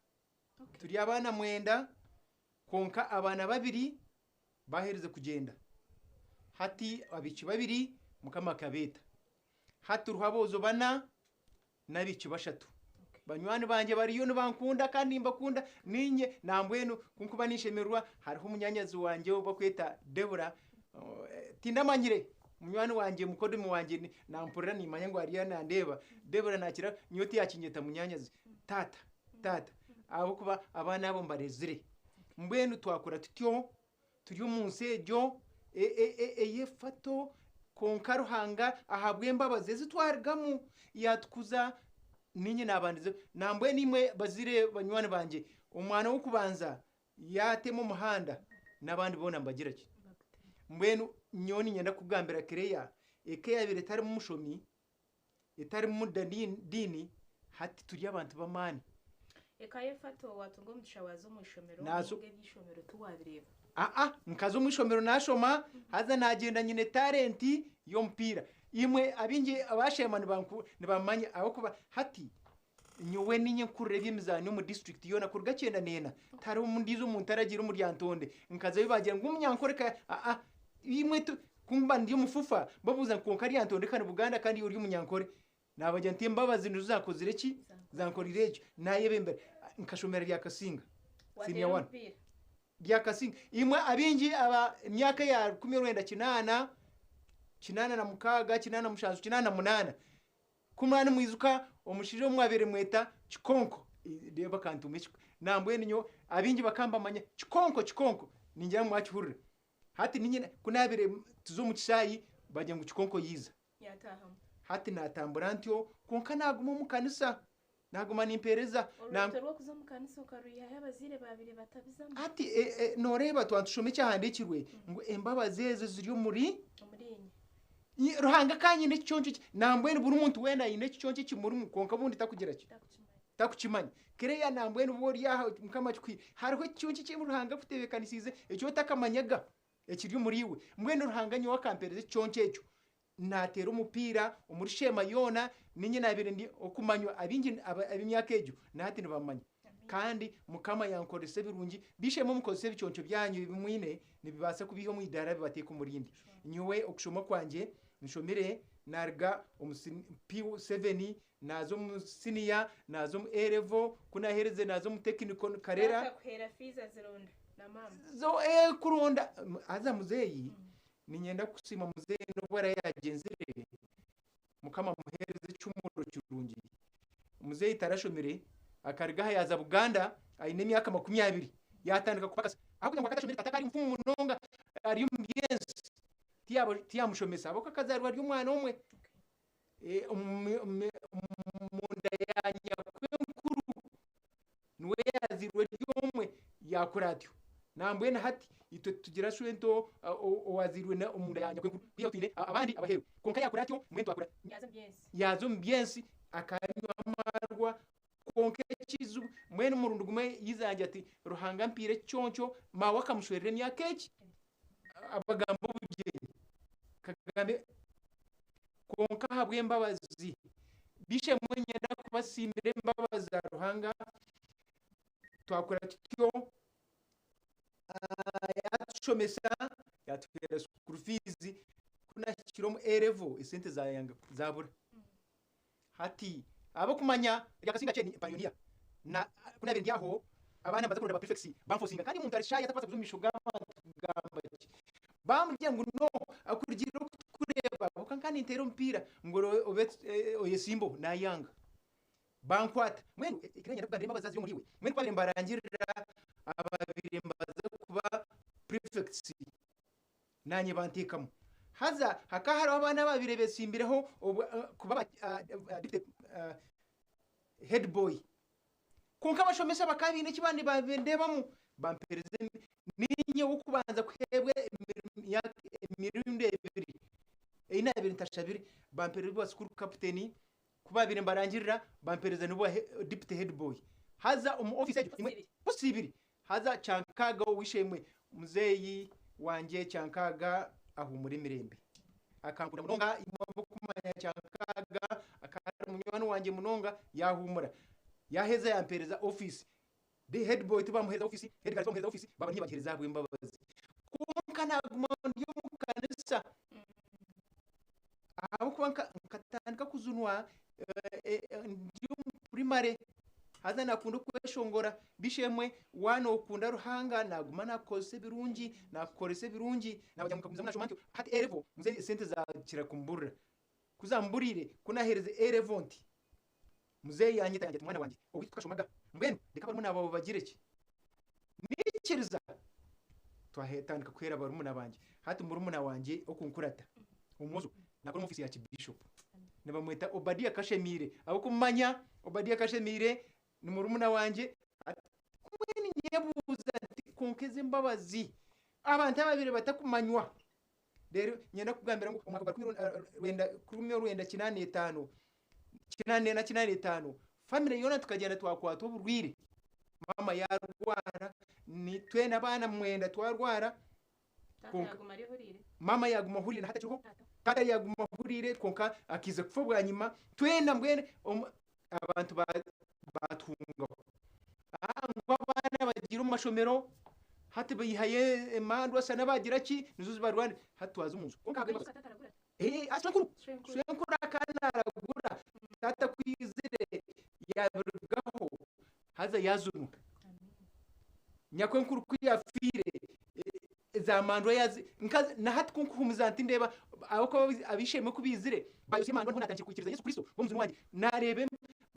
Okay. Turi abaana mwenda, kwonka abaana babiri baaherize kugyenda. Hati abaishiki babiri Mukama akabeeta. Hati turiho aboojo bana n'abaishiki bashatu. Banywani bangye bariyo nibankunda kandi nimbakunda. Niinye nambwenu ku nkuba ninshemererwa hariho munyaanyazi wangye ou barikweta Deborah, tindamanyire munywani wangye mukodome wangye nampurira niimanya ngu ariyo nandeeba. Deborah naakira nyowe tiyakinyeta munyaanyazi, taata, taata ahabw'okuba abaana abo mbarezire. Mbwenu twakura tutyo Turi omu nsi egyo ey'efato, kwonka Ruhanga ahabw'embabazi ezi twarugamu yaatukuza. Niinye naabandize. Nambwenu imwe bazaire banywani bangye, omwana w'okubanza yaatema omuhanda, n'abandi boona nibagira ki? Mbwenu nyowe niinyenda kukugambira Claire, eka eyaabaire etarimu mushomi, etarimu diini, hati turi abantu b'amaani. Eka y'efato waatunga omugisha waaza omu ishomero Naaza- nainga eby'eishomero tiwaabireeba. Aa, nkaza omu ishomero naashoma, haza naagyenda nyine talenti y'omupiira. Imwe abaingi abaasheema nibanku nibammanya ahabw'okuba hati nyowe niinye nkurira eby'emizaano omu disiturikiti yoona kuruga kyenda n'ena. Tihariho ondiijo muntu aragiire omu Lyantonde. Nkazayo baagira ngu Omunyankore ka aa, imwe tu ku mba ndi omu FUFA babuuza ngu kwonka Lyantonde ka ni Buganda kandi iwe ori Omunyankore. Naabagira nti embabazi nizo zankozire ki? Zankorire ekyo. Naayebembera. Nkashomera Ryakasinga. Senior Wateera one. omupiira. Ryakasinga. Imwe abaingi aba emyaka eya 1980, 86, 87, 88, Ku muraba nimwijuka omushaija ou mwabaire mweta Kikonko, reeba akantuuma eki, nambwenu nyowe abaingi bakaba nibamanya Kikonko, Kikonko, ningira ngu mwakihurira. Hati niinye ku naabaire tuza omu kishaayi bagira ngu Kikonko yaija. Yaataahamu. Hati naatambura ntyo kwonka naaguma omu kanisa, naaguma nimpeereza. Orureeto rw'okuza omu kanisa okarwiha hi abazaire baabaire batabizamu? Hati nooreeba twaba nitushoma ekyahandiikirwe ngu embabazi ezo ziri omuri. Omuriinye. Ruhanga ka anyine ekiconco kye, nambwenu buri muntu weena aine ekiconco ekimurimu kwonka obundi takugira ki? Takukimanya. Claire nambwenu obu ori aha Mukama akikuhaire, hariho ekiconco eki Ruhanga akutebeekanisiize eki otakamanyaga ekiri omuriiwe. Mbwenu Ruhanga nyowe akampeereza ekiconco ekyo, naateera omupiira omuri Sheema yoona, niinye naabaire ndi okumanywa abaingi ab'emyaka egyo na hati nibammanya. Kandi Mukama yankoresa ebirungi. B'eishe-emwe mukozese ebiconco byanyu ebi mwine, nibibaasa kubiiha omu idaara bibateeka omu rindi. Nyowe okushoma kwangye nshomire naaruga omu P7 naaza omu siniya, naaza omu A-level, ku naaherize naaza omu technical Karera. Taata akuheera fiizi azironda na maama. Zo kuronda, haza muzeeyi niinyenda kusiima muzeeyi n'obu araabe yaagyenzire, Mukama amuheereze ekihumuro kirungi. Muzeeyi tarashomire, akaruga aha yaaza Buganda aine emyaka 20 yaatandika kupakasa. Ahabw'okugira ngu akaba atashomire, tata akaba ari omufumu munonga ari omu by'ensi, tiyamushomesa ahabw'okuba akazaarwa ari omwana omwe omunda ya nyakwenkuru. Niwe yaazairwe ari omwe, yaakura atyo. Nambwenu hati itwe titugira shwento owaazairwe omunda ya nyakwenkuru, kwihaho twine abandi abaheeru. Kwonka yaakura atyo, mbwenu twakura. Yaaza omu by'ensi, akanywa amarwa, kwonka ekizibu, mbwenu omurundi gumwe yaija yaagira ati, Ruhanga ampiire ekiconco, maawe akamushwerera emyaka egi, abagamba obugyenyi, Kagame. Kwonka ahabw'embabazi, B'eishe-emwe niinyenda kubasiimira embabazi za Ruhanga, twakora tutyo, yaatushomesa, yaatuheera school fees, ku naahikire omu A level esente zaayanga zaabura. Hati ahabw'okumanya Ryakasinga kye ni payoniya, na ku naabaire ndi aho, abaana nibaza kuronda ba prefects banfosinga kandi omuntu ari shy atakubaasa kuza omu maisho g'abantu kugamba gye. Baamugira ngu no, kurugiirira oku turikureeba ahabw'okuba nkaba ninteera omupiira ngu obe oyesimbeho, naayanga. Bankwata. Mbwenu ekiro niinyenda kugambira embabazi zaaza omuriiwe. Mbwenu ku baabaire nibarangirira abaabaire nibaza kuba prefects, naanye banteekamu. Haza hakaba hariho abaana abaabaire beetsimbireho kuba ba deputy head boy. Kwonka abashomesa bakaba baine eki baabaire nibandeebamu, bampeereza niinye ow'okubanza kuheebwa emirundi ebiri ei naabaire ntashabire, bampeereza obwa school captain, ku baabaire nibarangirira bampeereza n'obwa deputy head boy. Haza omu ofiisi egyo, post ibiri. Haza Kyankaaga ow'eishe-emwe muzeeyi wangye Kyankaaga ahuumure emirembe. Akankunda munonga, imwe ab'okumanya Kyankaaga akaba ari munywani wangye munonga, yaahuumura. Yaaheza yampeereza ofiisi. The head boy tibamuheereza ofiisi, head girl tibamuheereza ofiisi, baaba niinye bagiheereza ahabw'embabazi. Kwonka naaguma ndi omu kanisa ahabw'okuba nkatandika kujunwa ndi omu primary. Haza naakunda okweshongora. B'eishe-emwe, waaba nookunda Ruhanga, naaguma naakukozesa ebirungi, naakukoresa ebirungi, naagira ngu nkagumizamu naashoma ntyo. Hati A-level, muzeeyi esente zaakira kumburira. Ku zaamburiire, ku naaheerize A-level nti, muzeeyi yaanyeta yangira ati, Mwana wangye, owaitu tukashomaga, mbwenu reka barumuna baawe bagire ki? Naikiriza. Twatandika kuheera barumuna bangye. Hati murumuna wangye okunkurata, omwojo, naakora omu ofiisi ya Archbishop. Nibamweta Obadia Kashemiire. Ahabw'okumanya Obadia Kashemiire ni murumuna wangye. Mbwenu nyebuuza nti kwonka ezi embabazi abantu ababaire batakumanywa. Reero niinyenda kukugambira ngu omwaka gwa 1985, 84 85, famire yoona tukagyenda twakwatwa oburwaire. Maama yaarwara, twena abaana mwenda twarwara. Taata Kwonka yaguma ari ohuriire. Maama yaaguma ohuriire na hati akiriho. Taata. Taata yaaguma ohuriire kwonka akaiza kufa bwanyima. Twena mbwenu omu- abantu ba- baatuhungaho. Ah, ngu abaana bagiire omu mashomero, hati baihayo emandwa shana baagira ki, nizo zibarwanira. Hati twaza omu nju. Kwonka Baitu taata aragura? Eh, ah, shwenkuru. Shwenkuru. Shwenkuru akaba naaragura. Taata ku yaizire yaabirugaho haza yaajunwa. Nyakwenkuru ku yaafiire, za mandwa yaazi nka na hati ku nkuhuumuza nti ndeeba ahabw'okuba ab'eishe-emwe ku baizire baayosya emandwa niho naatandikire kwikiriza Yesu Kristo nk'omujuni wangye. Naareeba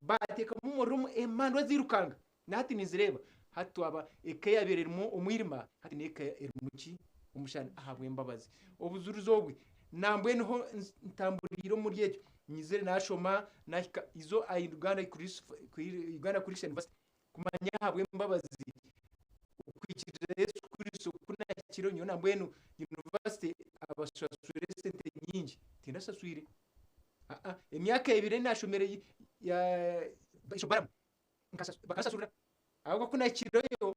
baateekamu omuriro emandwa ziirukanga. Na hati ninzireeba. Hati twaba eka eyaabaire erimu omwirima hati n'eka erimu ki? Omushana ahabw'embabazi. Obujurizi obwe nambwenu ho ntamburiire omuri ekyo. Nyizire naashoma naahika izo aha Uganda Christian University. Kumanya ahabw'embabazi okwikiriza Yesu Kristo ku nahikireho nyowe nambwenu university abashashwire esente nyingi tindashashwire. Aa emyaka ebiri ei nashomire ya Baramu bakanshashurira ahabw'okuba ku nahikireyo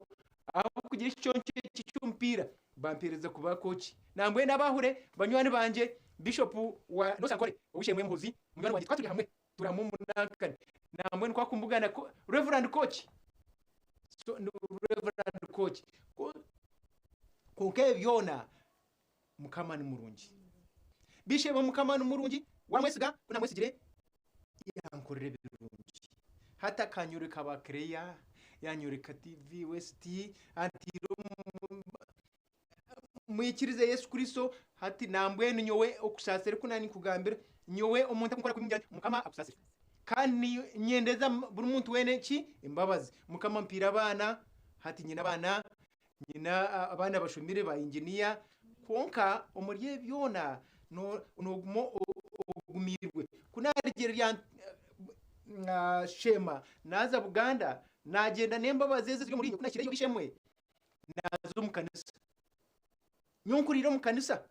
ahabw'okugira ekiconco eki eky'omupiira bampereza kuba kooki. Nambwenu abahure banywani bangye Bishop wa North Ankole Ow'eishe-emwe Muhoozi munywani wangye tukaba turi hamwe. Turamu omunankani nambwenu kwakumbugana ko Reverend Coach so no Reverend Coach kwonka ebyo byona Mukama ni murungi bishebo Mukama ni murungi wamwesiga ku namwesigire yankorera ebirungi hati akanyoreka ba Claire yanyoreka TV West antiire omu Mwikirize Yesu Kristo hati nambwenu nyowe okusaasira oku naninkugambira nyowe omuntu akunkora kubi mungira nti Mukama akusaasire kandi nyendeza buri muntu weena ki embabazi Mukama ampiire abaana hati nyine abaana nyine abaana bashomire ba engineer kwonka omuri ebi byona noguma ogumiirwe ku narugire rya Sheema naaza Buganda nagyenda n'embabazi ezi eziri omuri inye ku nahikireyo Ishemwe naaza omu kanisa. Nyowe nkuriire omu kanisa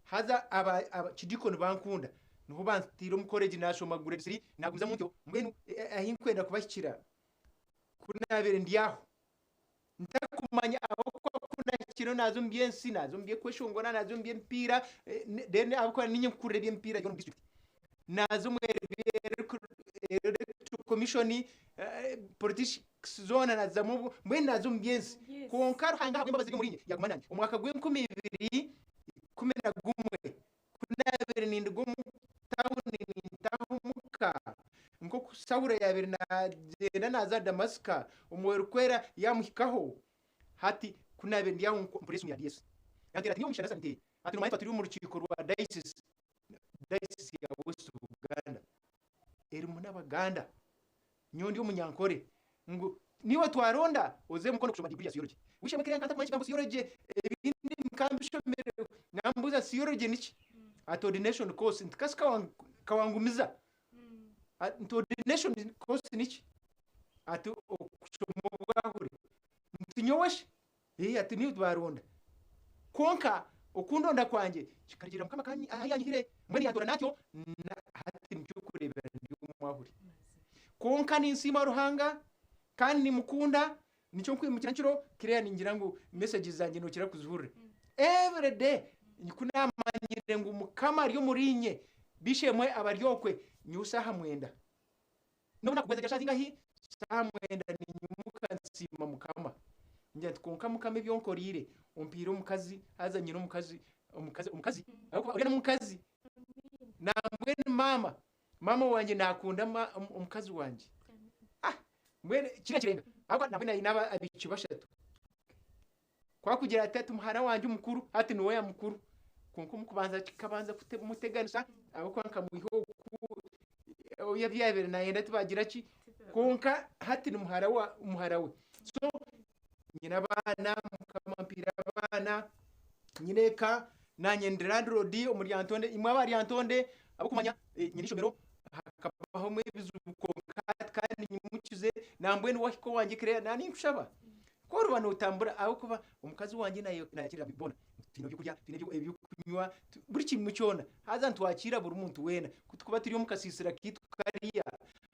haza aba aba kidikoni bankunda niho bantiire omu college naashoma grade 3 naagumizamu ntyo mbwenu ahi nkwenda kubahikira ku naabaire ndi aho ntakumanya ahabw'okuba ku naahikireyo naaza omu by'ensi naaza omu by'okweshongora naaza omu by'emipiira then ahabw'okuba niinye nkukurira eby'emipiira byona omu district naaza omu electoral commission politics zoona naazizamu obwo mbwenu naaza omu by'ensi kwonka Ruhanga ahabw'embabazi eri omuriinye yaaguma naanye. Omwaka gw'enkumi ibiri ikumi na gumwe ku naabaire ninduga omu tauni nintaaha omuka, nk'oku Saulo yaabaire naagyenda naaza Damasika, Omwoyo Orikwera yaamuhikaho. Hati ku naabaire ndi aho mpurira esimu ya DS. Yanteera ati, Nyowe Mugisha Nathan nti, ati noomanya itwe turi omu rukiiko rwa dayisisi, dayisisi ya West Buganda erimu n'Abaganda. Nyowe ndi Omunyankore. Ngu niiwe twaronda oze Mukono kushoma diguri ya Theology. Wishemwe kiriya nka ntakumanya ekigambo Theology, ebindi nkambishomire. Nambuuza Theology niki? Ati ordination course. Nti kasi kawangumiza? Nti ordination course niki? Ati okushoma obwahure. Nti nyowe shi? Ee, ati niiwe twaronda. Kwonka okundonda kwangye kikarugiirira Mukama ahu yanyihire. Mbwenu yantoorana atyo, na hati nikyo orikureebera ndi omwahure. Kwonka ninsiima Ruhanga kandi nimukunda. Nikyo nkwimukira nkiro Claire ningira ngu messages zangye nokira kuzihurira. Every day ku namanyire ngu Mukama ari omuriinye, b'eishe-emwe abari okwe, nyowe saaha mwenda. N'obu nakugweza shaaha zingahi, saaha mwenda ninyimuka nsiima Mukama. Ngira nti kwonka Mukama ebi onkoreire, ompiire omukazi, haza nyine omukazi, omukazi, omukazi, ahabw'okuba oriya n'omukazi. Nambwenu maama, maama wangye nakunda omukazi wangye. Ah, mbwenu kiriya kirenga. Ahabw'okuba nambwenu aine abaishiki bashatu. Ku akugira ati ati muhara wangye omukuru, hati niwe mukuru. Kwonka omu kubanza kikabanza kumuteganisa ahabw'okuba nkamwiha oku ou yaabaire naayenda tibagira ki, kwonka hati ni muhara wa muhara we. So nyine abaana, Mukama ampaire abaana, nyine eka, naanye ndi landlord omuri Lyantonde. Imwe aba Lyantonde ab'okumanya nyine eishomero hakabaho ebizibu kwonka hati kandi nyimukize nambwenu wahika owangye Claire naninkushaba Ku oriba nootambura ahabw'okuba omukazi wangye naayakirira boona. Twine ebyokurya, twine ebyokunywa, buri kimwe kyona. Haza nitwakiira buri muntu weena. Ku turikuba turi omu kasiisira kaitu kariya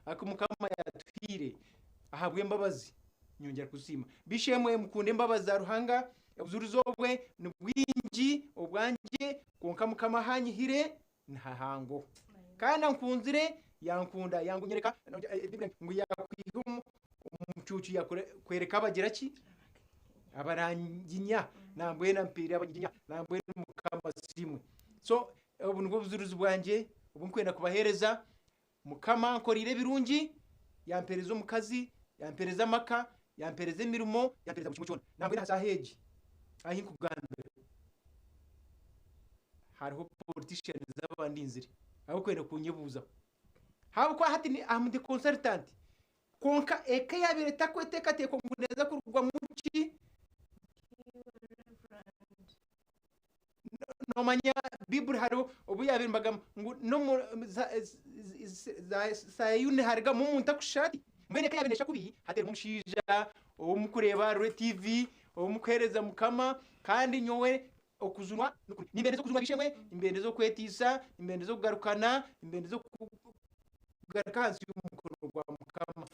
aku Mukama yaatuhaire ahabw'embabazi, nyongyera kusiima. B'eishe-emwe mukunde embabazi za Ruhanga, obujurizi obwe ni bwingi obwangye, kwonka Mukama ahu anyihire ni hahango. Kandi ankunzire, yankunda, yangunyereka ngu yakwiha omu mucuucu yakwereka abagira ki? Abaranginya. Nambwenu ampaire abanyiginya, nambwenu Mukama asiimwe. So obu nibwo bujurizi bwangye obu ndikwenda kubaheereza. Mukama ankoreire ebirungi, yampeereza omukazi, yampeereza amaka, yampeereza emirimo, yampeereza buri kimwe kyona. Nambwenu aha shaaha egi ahu nkugambira hariho politicians abandinzire abarikwenda kunyebuuzaho. Ahabw'okuba hati ni am the consultant. Kwonka eka eyaabaire etarikweteekateekwa ngu neeza kurugwamu ki? Noomanya Baiburi hariho obu yaabaire nibagamba ngu n'omu Sayuuni niharugamu omuntu arikushusha ati. Mbwenu eka yaabaire neeshusha kubi, hati erimu omushaija ou murikureeba ahari TV, ou murikuheereza Mukama, kandi nyowe okujunwa nimbendeza okujunwa b'eishe-emwe, nimbendeza okweteisa, nimbendeza okugarukana, nimbendeza okugaruka ahansi y'omukono gwa Mukama.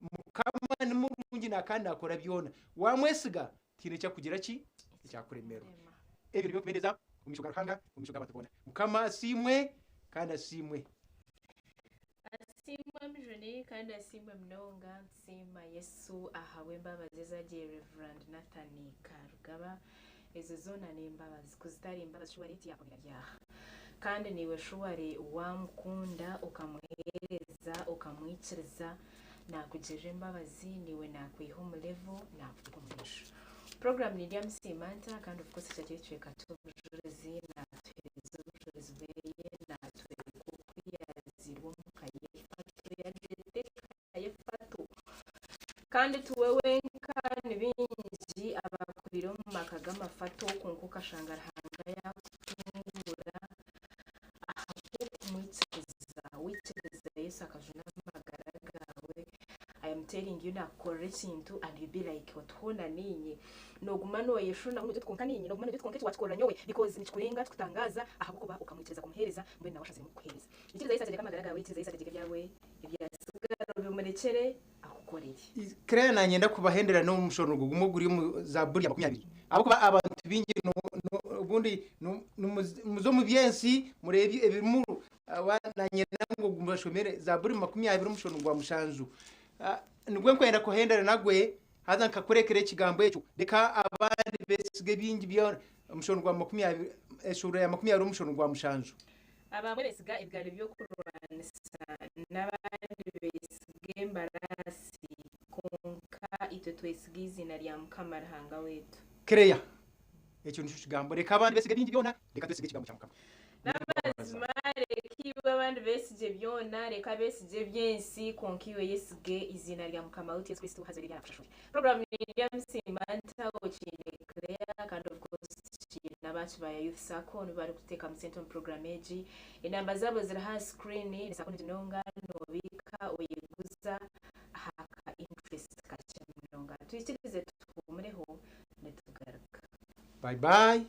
Mukama ni murungi kandi naakora byona. Waamwesiga tihaine ekyakugira ki? Ekyakuremerwa. Ebyo nibyo nkubendeza omu maisho ga Ruhanga, omu maisho g'abantu boona. Mukama asiimwe kandi asiimwe. Asiimwe Mujuni kandi asiimwe munonga. Nsiima Yesu ahabw'embabazi ezi agirire Rev. Nathan Karugaba. Ezo zoona n'embabazi. Ku zitari mbabazi shuwari tiyakomera ryaha. Kandi naiwe shuwari waamukunda okamuheereza okamwikiriza naakugirira embabazi naiwe naakwiha omu level naakuteeka omu maisho. Puroguraamu ni Ndyamusiima Nta kandi of course ekyo kiri ekicweka ky'obujurizi naatuheereza obujurizi bweye naatworeka oku yaazairwe omu ka y'efato yaagyeta eka y'efato kandi tiwe wenka ni baingi abaakuriire omu maka g'amafato kwonka okashanga Ruhanga yaakutunguura ahabw'okumwikiriza waikiriza Yesu akajuna amagara gaawe I am telling you nakukorera ekintu and you be like oti hoona ninye noguma noyeshuna ngu kwonka ninye noguma nogira oti kwonka eki wakikorera nyowe because nikikurenga kikutangaza ahabw'okuba okamwikiriza kumuhereza mbwenu nawe ashaziremu kukuhereza. Ikiriza Yesu ategyeke amagara gaawe ikiriza Yesu ategyeke ebyawe ebyasigara obimurekyere akukorere. Claire nanyenda kubahendera n'omushororongo gumwe oguri omu Zaaburi ya 20. Ahabw'okuba abantu baingi obundi muze omu by'ensi mureebe ebirimu nanyenda ngu mbashomere Zaaburi 20 omushororongo gwa 7. Nigwo nkwenda kuhendera nagwe haza nkakurekera ekigambo ekyo. Reka abandi beesige ebingi byona. Omushororongo gwa 20, eshuura ya 20 omushororongo gwa 7. Abamwe beesiga ebigaari by'okurwanisa, n'abandi beesiga embaraasi, kwonka itwe twesiga eiziina rya Mukama Ruhanga waitu. Claire, Ekyo nikyo kigambo. Reka abandi beesige ebingi byona, reka twesige ekigambo kya Mukama. N'amazima, reka iwe abandi beesigye byona, reka beesigye eby'ensi, kwonka iwe yesige eiziina rya Mukama waitu Yesu Kristo, haza orye araakushashure. Puroguraamu neerya Musiima Nta Okiine Claire kandi of course tukiine n'aba Kibaya Youth Sacco nibo barikuteekamu sente omu puroguraamu egi. Enamba zaabo ziri aha screen, ni sacco nungi munonga, noobiika oyeguza aha ka interest kakye munonga. Twikirize tuhuumureho nitugaruka. Bye bye.